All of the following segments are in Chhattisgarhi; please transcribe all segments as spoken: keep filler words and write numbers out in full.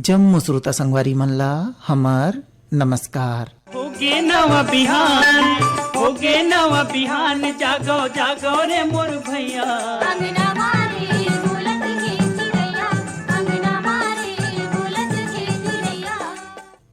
जम्मो श्रोता संगवारी मन ला हमर नमस्कार। होगे नवा बिहान, होगे नवा बिहान, जागो, जागो रे मोर भैया। अंगना मारे बोलत हे चिड़ैया, अंगना मारे बोलत हे चिड़ैया।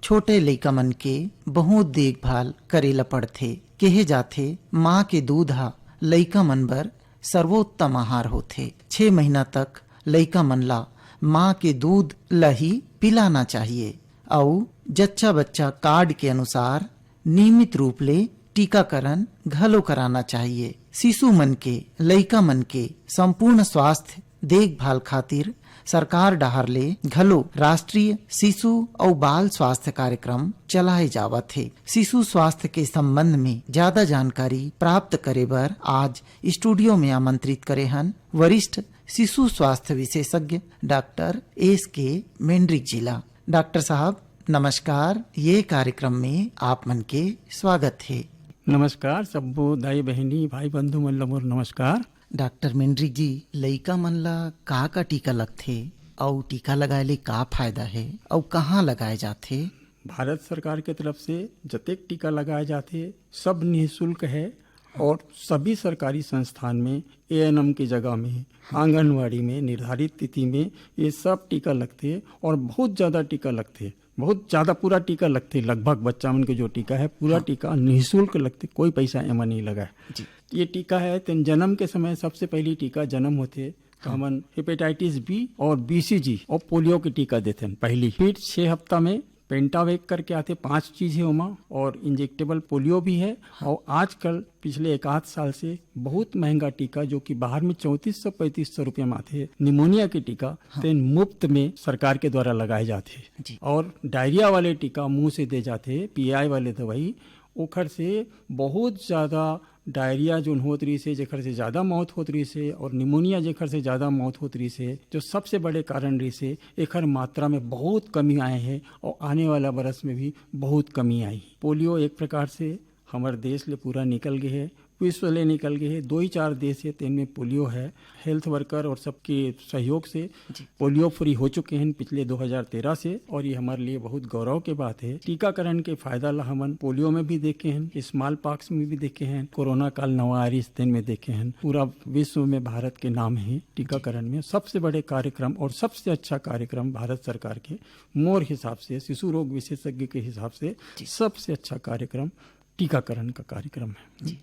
छोटे लइका मन के बहुत देखभाल करे ल पड़थे। केहे जाथे, माँ के दूध ह लइका मन बर सर्वोत्तम आहार होथे। छह महीना तक लइका मन ला माँ के दूध ल ही पिलाना चाहिए। अउ जच्चा बच्चा कार्ड के अनुसार नियमित रूप ले टीकाकरण घलो कराना चाहिए। शिशु मन के, लइका मन के संपूर्ण स्वास्थ्य देखभाल खातिर सरकार डहार ले घलो राष्ट्रीय शिशु अउ बाल स्वास्थ्य कार्यक्रम चलाए जावत हे। शिशु स्वास्थ्य के संबंध में ज्यादा जानकारी प्राप्त करे बर आज स्टूडियो में आमंत्रित करे हन वरिष्ठ शिशु स्वास्थ्य विशेषज्ञ डॉक्टर एस के मेंड्रिक जी ला। डॉक्टर साहब, नमस्कार। ये कार्यक्रम में आप मन के स्वागत हे। नमस्कार सब्बो दाई बहिनी, भाई बंधु मन ल मोर नमस्कार। डॉक्टर मेंड्रिक जी, लइका मन ला का का टीका लगथे अउ टीका लगाए ले का फायदा हे अउ कहाँ लगाए जाथे? भारत सरकार के तरफ से जतेक टीका लगाए जाथे, सब निःशुल्क है और सभी सरकारी संस्थान में एएनएम की जगह में, आंगनवाड़ी में निर्धारित तिथि में ये सब टीका लगथे और बहुत ज्यादा टीका लगथे, बहुत ज्यादा पूरा टीका लगथे। लगभग बच्चा मन के जो टीका है, पूरा हाँ। टीका निःशुल्क लगथे, कोई पैसा एमा नहीं लगा है। जी। ये टीका है, तेन जन्म के समय सबसे पहली टीका जन्म होथे, तो हाँ। हमन हेपेटाइटिस बी और बीसीजी और पोलियो के टीका देथन पहली। फिर छह हफ्ता में पेंटावेक करके आथे, पांच चीज है ओमा, और इंजेक्टेबल पोलियो भी है। हाँ। और आजकल पिछले एक आध साल से बहुत महंगा टीका, जो कि बाहर में चौंतीस सौ पैंतीस सौ रुपया में आथे, निमोनिया के टीका, हाँ। तेन मुफ्त में सरकार के द्वारा लगाए जाथे। जी। और डायरिया वाले टीका मुंह से दे जाथे, पीआई वाले दवाई, ओखर से बहुत ज्यादा डायरिया जोन होत रहिस हे, जेखर से ज्यादा मौत होत रहिस हे, और निमोनिया जेखर से ज्यादा मौत होत रहिस हे, जो सबसे बड़े कारण रहिस हे, एखर मात्रा में बहुत कमी आए हे और आने वाला बरस में भी बहुत कमी आई। पोलियो एक प्रकार से हमर देश ले पूरा निकल गे हे, विश्व ले निकल गे हे। दो ही चार देश हे, तेन में पोलियो है। हेल्थ वर्कर और सबके सहयोग से जी। पोलियो फ्री हो चुके हैं पिछले दो हज़ार तेरह से, और ये हमारे लिए बहुत गौरव के बात है। टीकाकरण के फायदा ला हमन पोलियो में भी देखे हैं, स्मॉल पॉक्स में भी देखे हैं, कोरोना काल नवा आरिस तेन में देखे हैं। पूरा विश्व में भारत के नाम है टीकाकरण में। सबसे बड़े कार्यक्रम और सबसे अच्छा कार्यक्रम भारत सरकार के, मोर हिसाब से, शिशु रोग विशेषज्ञ के हिसाब से जी। सबसे अच्छा कार्यक्रम टीकाकरण का कार्यक्रम है। जी।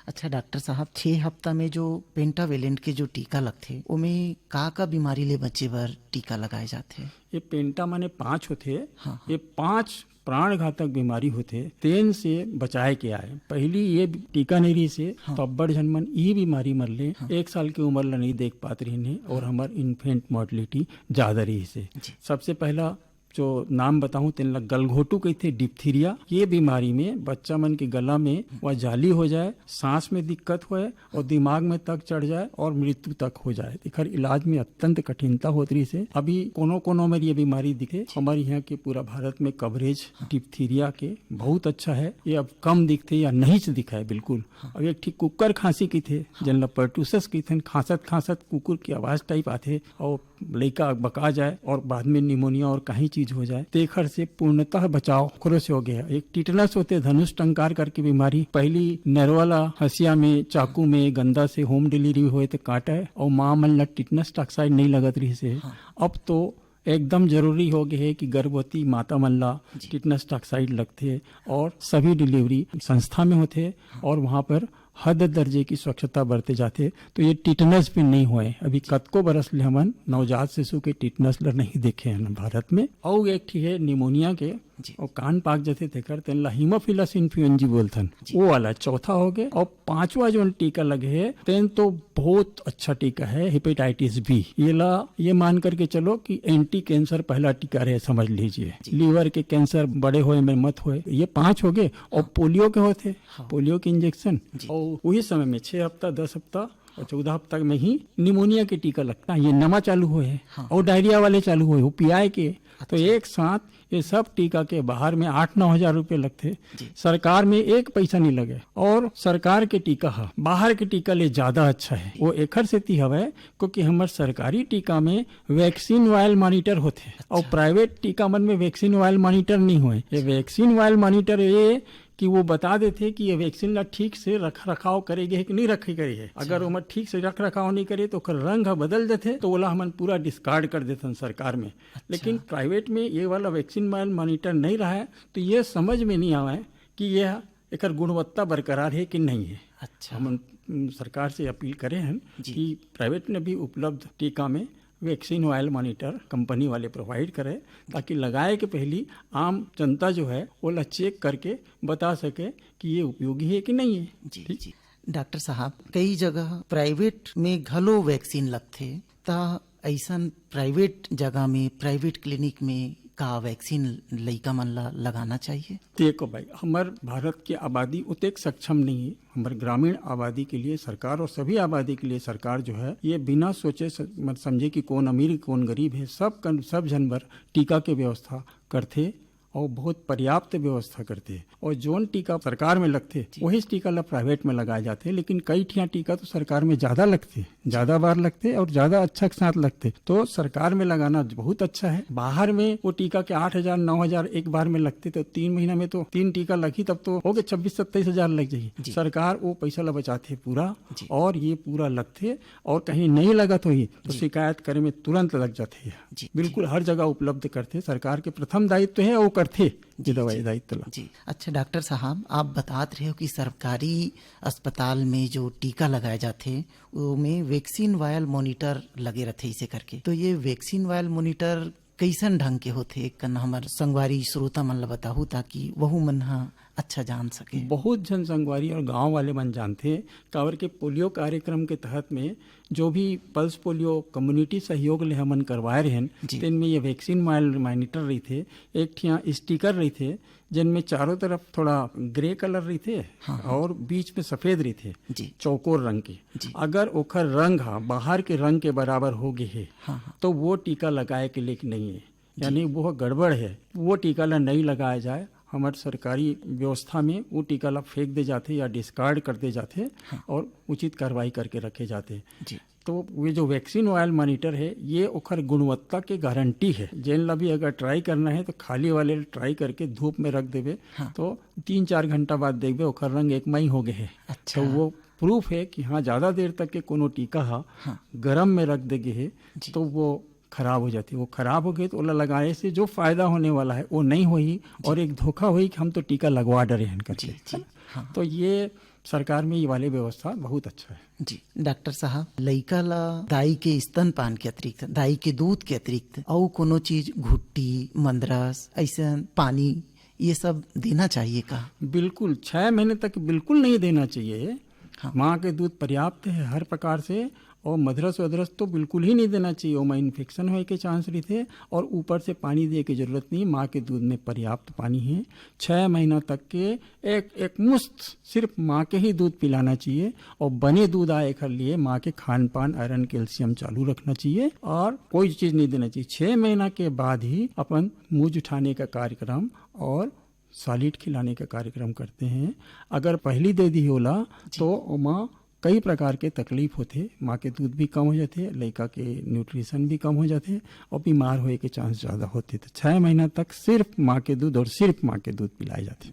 अच्छा डॉक्टर साहब, छह हफ्ता में जो पेंटावेलेंट के जो टीका लगथे, ओमे का का बीमारी ले बचे बर टीका लगाए जाथे? ये पेंटा माने पांच होथे। हाँ, हाँ। ये पांच प्राण घातक बीमारी होथे, तेन से बचाए के आए। पहली ये टीका नहीं रहिस हे, हाँ। तो अब्बड़ झन मन यही बीमारी मर ले। हाँ। एक साल के उम्र ला नहीं देख पात रहिन हे और हाँ। हमर इन्फेंट मॉर्टलिटी ज्यादा रहिस हे। जी। सबसे पहला जो नाम बताहूं, तेन ला गलघोटू कहिथे, डिप्थीरिया। ये बीमारी में बच्चा मन के गला में वह जाली हो जाए, सांस में दिक्कत होए और दिमाग में तक चढ़ जाए और मृत्यु तक हो जाए। एखर इलाज में अत्यंत कठिनता होत रहिस हे। अभी कोनो-कोनो में ये बीमारी दिखे। हमर यहाँ के पूरा भारत में कवरेज डिप्थीरिया के बहुत अच्छा है। ये अब कम दिखथे या नहीं से दिखाए बिल्कुल। हाँ। अब एक ठीक कुकर खांसी कहिथे, हाँ। जेन ला पर्टूसस कहिथन, खांसत-खांसत कुकुर की आवाज टाइप आथे और लइका अकबका जाए और बाद में निमोनिया और कहीं चीज हो जाए, तेखर से पूर्णतः बचाव ओकरो से हो गया। एक टिटनस होथे, धनुष टंकार करके बीमारी, पहली नरवा ला हंसिया में, चाकू में, गंदा से होम डिलीवरी होए तो काटे और माँ मन ला टिटनस टॉक्साइड नहीं लगत रहिस हे। हाँ। अब तो एकदम जरूरी हो गए है कि गर्भवती माता मन ला जी। टिटनस टॉक्साइड लगथे और सभी डिलीवरी संस्था में होथे हाँ। और वहाँ पर हद दर्जे की स्वच्छता बरते जाथे, तो ये टिटनस भी नहीं होए। अभी कतको बरस ले हमन नवजात शिशु के टिटनस ल नहीं देखे हन भारत में। अउ एक ठी है निमोनिया के, जी। और कान पाक जथे तेकर, तेन ला हीमोफिलस इन्फ्लुएंजी बोलथन, जी। वो वाला चौथा हो गए। और पांचवा जो टीका लगे है, तेन तो बहुत अच्छा टीका है, हेपेटाइटिस बी। ये ला, ये मान करके चलो कि एंटी कैंसर पहला टीका रहे, समझ लीजिए। जी। लिवर के कैंसर बड़े होए में मत होए। ये पांच हो गए। और हाँ। पोलियो के होते, हाँ। पोलियो के इंजेक्शन। जी। और वही समय में छह हफ्ता, दस हफ्ता चौदह हफ्ता में ही निमोनिया के टीका लगता है। ये नवा चालू हुए है हाँ। और डायरिया वाले चालू हुए, वो पियाए के। तो अच्छा। एक साथ ये सब टीका के बाहर में आठ नौ हजार रुपये लगते। जी। सरकार में एक पैसा नहीं लगे और सरकार के टीका ह बाहर के टीका ले ज्यादा अच्छा है। वो एखर सेती हवय, क्योंकि हमर सरकारी टीका में वैक्सीन वायल मॉनिटर होते और अच्छा। प्राइवेट टीका मन में वैक्सीन वायल मॉनिटर नहीं होए। ये वैक्सीन वायल मॉनिटर ये कि वो बता देथे कि ये वैक्सीन ला ठीक से रख रखाव करे गे हे कि नहीं रखे करे हे। अगर ओमा ठीक से रख रखाव नहीं करे तो ओकर रंग ह बदल देथे, तो ओला हमन पूरा डिस्कार्ड कर देथन सरकार में। अच्छा। लेकिन प्राइवेट में ये वाला वैक्सीन वायल मॉनिटर नहीं रहा है, तो ये समझ में नहीं आवे कि ये एकर गुणवत्ता बरकरार है कि नहीं है। अच्छा। हमन, उम, सरकार से अपील करे हन जी। कि प्राइवेट में भी उपलब्ध टीका में वैक्सीन वायल मॉनिटर कंपनी वाले प्रोवाइड करे, ताकि लगाए के पहली आम जनता जो है, ओला चेक करके बता सके कि ये उपयोगी है कि नहीं है। जी, ठीक? जी। डॉक्टर साहब, कई जगह प्राइवेट में घलो वैक्सीन लगथे, त अइसन प्राइवेट जगह में, प्राइवेट क्लिनिक में का वैक्सीन लइका मन ला लगाना चाहिए? देखो भाई, हमर भारत की आबादी उतेक सक्षम नहीं है। हमर ग्रामीण आबादी के लिए सरकार और सभी आबादी के लिए सरकार जो है, ये बिना सोचे स-, मत समझे कि कौन अमीर, कौन गरीब है, सब कन, सब झन बर टीका के व्यवस्था करथे और बहुत पर्याप्त व्यवस्था करथे। और जोन टीका सरकार में लगथे, जी। वही टीका ला प्राइवेट में लगाए जाथे, लेकिन कई ठिया टीका तो सरकार में ज्यादा लगथे, ज्यादा बार लगथे और ज्यादा अच्छा के साथ लगथे। तो सरकार में लगाना बहुत अच्छा है। बाहर में वो टीका के आठ हजार, नौ हजार एक बार में लगथे, तो तीन महीना में तो तीन टीका लगही, तब तो हो गए छब्बीस सत्ताईस हजार लग जाही। जी। सरकार वो पैसा ला बचाथे पूरा, जी। और ये पूरा लगथे, और कहीं नहीं लगत होही तो जी। शिकायत करे में तुरंत लग जाथे। जी, बिल्कुल, जी। हर जगह उपलब्ध करथे, सरकार के प्रथम दायित्व है, वो करथे जी, ये दवाई जी। दायित्व ला। जी। अच्छा डॉक्टर साहब, आप बतात रहे हो कि सरकारी अस्पताल में जो टीका लगाए जाथे, ओमे वैक्सीन वायल मॉनिटर लगे रथे, इसे करके। तो ये वैक्सीन वायल मॉनिटर कइसन ढंग के होथे, एक कन हमर संगवारी श्रोता मन ल बताहू, ताकि वहू मन ह अच्छा जान सके। बहुत झन संगवारी और गांव वाले मन जानथे, काबर के पोलियो कार्यक्रम के तहत में जो भी पल्स पोलियो कम्युनिटी सहयोग ले हमन करवाए रहेन, जी। तेन में ये वैक्सीन माइल-, मॉनिटर रहिथे, एक ठिया स्टिकर रहिथे, जेन में चारों तरफ थोड़ा ग्रे कलर रहिथे हाँ, हाँ। और बीच में सफेद रहिथे, जी। चौकोर रंग के। जी। अगर ओखर रंग ह बाहर के रंग के बराबर हो गे हे, हाँ, हाँ। तो वो टीका लगाए के लेक नहीं है, जी। यानी वो गड़बड़ है, वो टीका ला नहीं लगाया जाए। हमर सरकारी व्यवस्था में वो टीका ला फेंक दे जाथे या डिस्कार्ड कर दे जाथे हाँ। और उचित कार्रवाई करके रखे जाथे। जी। तो ये जो वैक्सीन वायल मॉनिटर है, ये ओखर गुणवत्ता के गारंटी है। जेन ला भी अगर ट्राई करना है, तो खाली वाले ट्राई करके धूप में रख देबे, हाँ। तो तीन चार घंटा बाद देखबे, ओखर रंग एक मई हो गए है। अच्छा। तो वो प्रूफ है कि हाँ, ज्यादा देर तक के कोनो टीका हा हाँ। गरम में रख दे गे है, जी। तो वो खराब हो जाती है। वो खराब हो गई, तो ओला लगाए से जो फायदा होने वाला है, वो नहीं होही जी। और एक धोखा होही कि हम तो टीका लगवा डरे हैं करके, जी, जी। है ना? हाँ। तो ये सरकार में ये वाली व्यवस्था बहुत अच्छा है। जी, डॉक्टर साहब, लइका ला दाई के स्तनपान के अतिरिक्त, दाई के दूध के अतिरिक्त अउ कोनो चीज, घुट्टी, मंदरस, अइसन पानी, ये सब देना चाहिए का? बिल्कुल, छह महीने तक बिल्कुल नहीं देना चाहिए। हाँ। माँ के दूध पर्याप्त है हर प्रकार से, और मदरस वदरस तो बिल्कुल ही नहीं देना चाहिए, ओमा इन्फेक्शन होए के चांस रहिथे, और ऊपर से पानी दिए के जरूरत नहीं, माँ के दूध में पर्याप्त पानी है। छह महीना तक के एक, एक मुश्त सिर्फ माँ के ही दूध पिलाना चाहिए, और बने दूध आए एकर लिए माँ के खान पान, आयरन, कैल्शियम चालू रखना चाहिए, और कोई चीज नहीं देना चाहिए। छह महीना के बाद ही अपन मुंह जुठाने का कार्यक्रम और सॉलिड खिलाने का कार्यक्रम करते हैं। अगर पहली दे दी होला, जी। तो ओमा कई प्रकार के तकलीफ होथे, माँ के दूध भी कम हो जाथे, लइका के न्यूट्रिशन भी कम हो जाथे और बीमार होए के चांस ज्यादा होथे। तो छह महीना तक सिर्फ माँ के दूध और सिर्फ माँ के दूध पिलाए जाथे।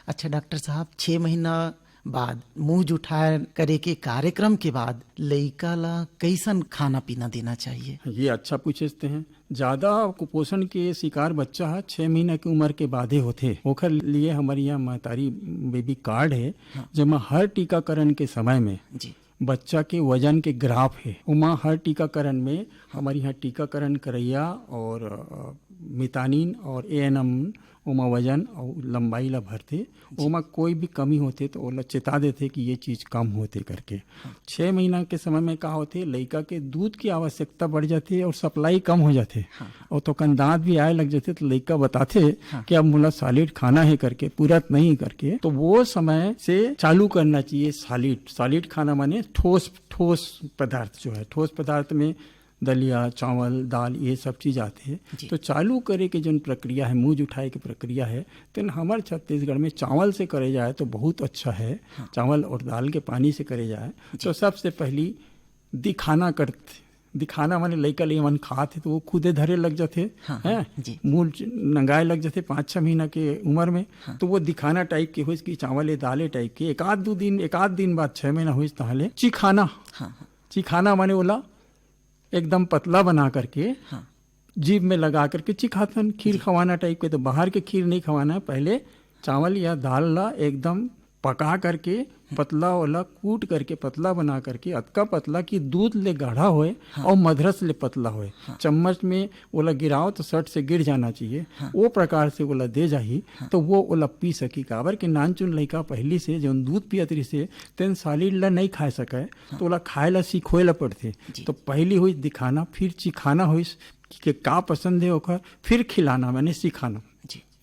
अच्छा डॉक्टर साहब, छह महीना बाद मुंह जुठाए करे के कार्यक्रम के बाद लइका ला कइसन खाना पीना देना चाहिए? ये अच्छा पूछते हैं। ज्यादा कुपोषण के शिकार बच्चा ह छह महीना के उम्र के बादे होथे। ओखर लिए हमर यहाँ महतारी बेबी कार्ड है, हाँ। जेमा हर टीकाकरण के समय में जी। बच्चा के वजन के ग्राफ है। ओमा हर टीकाकरण में हमर यहाँ टीकाकरण करैया और, अ, मितानिन और एएनएम ओमा वजन अउ लंबाई ला भरथे। ओमा कोई भी कमी होथे तो ओला चेता देथे कि ये चीज कम होथे करके। छह महीना के समय में का होथे, लइका के दूध की आवश्यकता बढ़ जाथे और सप्लाई कम हो जाथे। और थोकन दांत भी आए लग जाथे तो लइका बताथे कि अब मोला सॉलिड खाना है करके, पूरत नहीं करके। तो वो समय से चालू करना चाहिए सॉलिड। सॉलिड खाना माने ठोस, ठोस पदार्थ जो है, ठोस पदार्थ में दलिया, चावल, दाल, ये सब चीज आते हैं। तो चालू करे के जो प्रक्रिया है, मूंज उठाए के प्रक्रिया है, तेन हमर छत्तीसगढ़ में चावल से करे जाए तो बहुत अच्छा है। चावल और दाल के पानी से करे जाए तो सबसे पहली दिखाना करते, दिखाना माने लइका ले मन खात है तो वो खुदे धरे लग जाते हैं। मुंह नंगाए लग जाते पाँच छह महीना के उम्र में। तो वो दिखाना टाइप के हो, इसकी चावल दाले टाइप के एक आध दो दिन, एक आध दिन बाद, छह महीना हुई तहाले चिखाना। चिखाना माने ओला एकदम पतला बना करके जीभ में लगा करके चिखाथन। खीर खवाना टाइप के, तो बाहर के खीर नहीं खवाना है। पहले चावल या दाल ला एकदम पका करके, पतला ओला कूट करके, पतला बना करके, अतका पतला कि दूध ले गाढ़ा होए और मधरस ले पतला होए। चम्मच में ओला गिराओ तो सट से गिर जाना चाहिए। वो प्रकार से ओला दे जाही तो वो ओला पी सकी। काबर के नानचुन लइका पहली से जौन दूध पियत रहिसे, तेन सॉलिड ला नहीं खाए सके, तो ओला खाए ला सिखोए ला पड़थे। तो पहली हुई दिखाना, फिर चिखाना होइस कि के का पसंद है ओकर, फिर खिलाना माने सिखाना।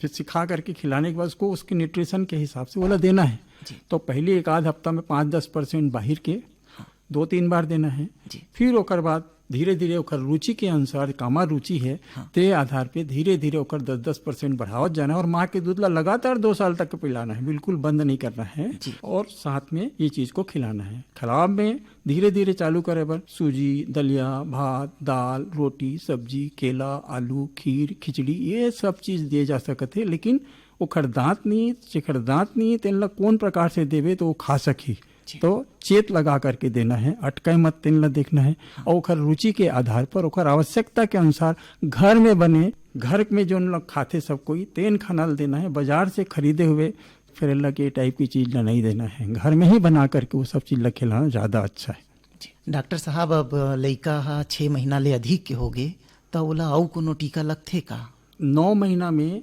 फिर सिखा करके खिलाने के बाद उसको उसके न्यूट्रिशन के हिसाब से ओला देना है। तो पहली एक आध हफ्ता में पाँच दस परसेंट बाहर के दो तीन बार देना है। फिर ओकर बाद धीरे धीरे ओकर रुचि के अनुसार, कामा रुचि है, ते आधार पे धीरे धीरे ओकर दस दस परसेंट बढ़ावत जाना है और माँ के दूध ला लगातार दो साल तक पिलाना है, बिल्कुल बंद नहीं करना है। और साथ में ये चीज को खिलाना है। खराब में धीरे धीरे चालू करे बर सूजी, दलिया, भात, दाल, रोटी, सब्जी, केला, आलू, खीर, खिचड़ी, ये सब चीज दिए जा सकत है, लेकिन ओखर दांत नहीं, जेखर दांत नहीं, तेन ला कौन प्रकार से देवे तो वो खा सकी। तो चेत लगा करके देना है, अटकाए मत, तेन ला देखना है। और ओखर रुचि के आधार पर, ओखर आवश्यकता के अनुसार घर में बने, घर में जोन लोग खाथे सब कोई, तेन खाना ला देना है। बाजार से खरीदे हुए फेरेला के टाइप की चीज ला नहीं देना है, घर में ही बना करके वो सब चीज ला खिलाना ज्यादा अच्छा है। डॉक्टर साहब, अब लइका ह छह महीना ले अधिक के होगे, त ओला अउ कोनो टीका लगथे का? नौ महीना में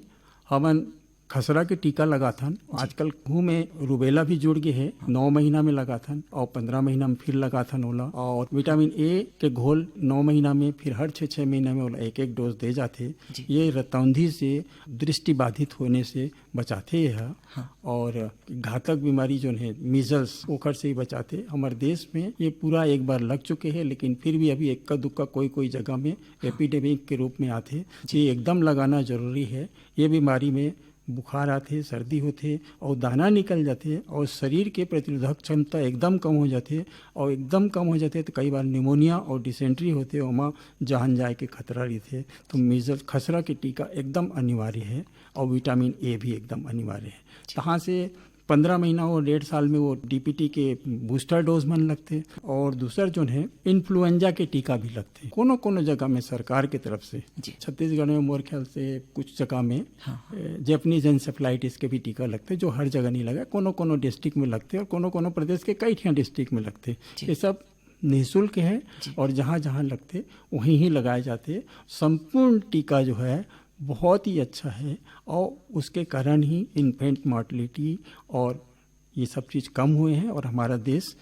हमन खसरा के टीका लगाथन। आजकल गेहूं में रूबेला भी जुड़ गए है, नौ महीना में लगाथन और पन्द्रह महीना में फिर लगाथन ओला। और विटामिन ए के घोल नौ महीना में, फिर हर छः छः महीना में ओला एक एक डोज दे जाथे। ये रतौंधी से, दृष्टि बाधित होने से बचाथे यह। और घातक बीमारी जोन है मीजल्स, ओखर से ही बचाथे। हमर देश में ये पूरा एक बार लग चुके हैं, लेकिन फिर भी अभी इक्का दुक्का कोई कोई जगह में एपिडेमिक के रूप में आथे। ये एकदम लगाना जरूरी है। ये बीमारी में बुखार आथे, सर्दी होथे और दाना निकल जाथे और शरीर के प्रतिरोधक क्षमता एकदम कम हो जाथे। और एकदम कम हो जाथे तो कई बार निमोनिया और डिसेंट्री होथे, ओमा जान जाए के खतरा रहिथे। तो मीजल्स, खसरा के टीका एकदम अनिवार्य है और विटामिन ए भी एकदम अनिवार्य है। तहाँ से पन्द्रह महीना और डेढ़ साल में वो डीपीटी के बूस्टर डोज मन लगथे। और दूसर जोन है, इन्फ्लुएंजा के टीका भी लगथे कोनो कोनो जगह में सरकार के तरफ से। छत्तीसगढ़ में मोर ख्याल से कुछ जगह में जापानीज एन्सेफेलाइटिस के भी टीका लगथे, जो हर जगह नहीं लगा, कोनो कोनो डिस्ट्रिक्ट में लगथे और कोनो कोनो प्रदेश के कई ठिया डिस्ट्रिक्ट में लगथे। ये सब निःशुल्क है और जहाँ जहाँ लगथे वहीं ही लगाए जाथे। संपूर्ण टीका जो है बहुत ही अच्छा है और उसके कारण ही इन्फेंट मॉर्टलिटी और ये सब चीज कम हुए हैं और हमारा देश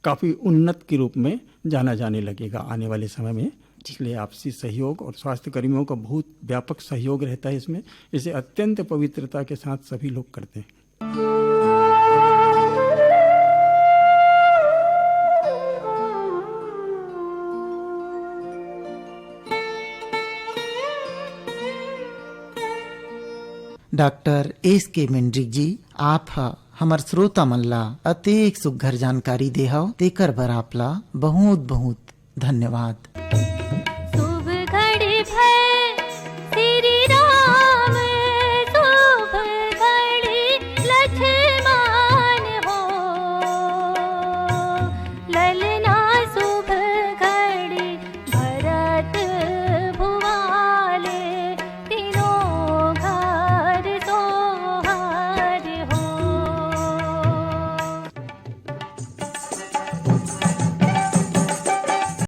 काफी उन्नत के रूप में जाना जाने लगेगा आने वाले समय में। इसलिए आपसी सहयोग और स्वास्थ्य कर्मियों का बहुत व्यापक सहयोग रहता है इसमें। इसे अत्यंत पवित्रता के साथ सभी लोग करते हैं। डॉक्टर एस के मेंड्रिक जी, आप ह हमर श्रोता मन ला अतेक सुघ्घर जानकारी देहव, तेकर बर आप ला बहुत बहुत धन्यवाद।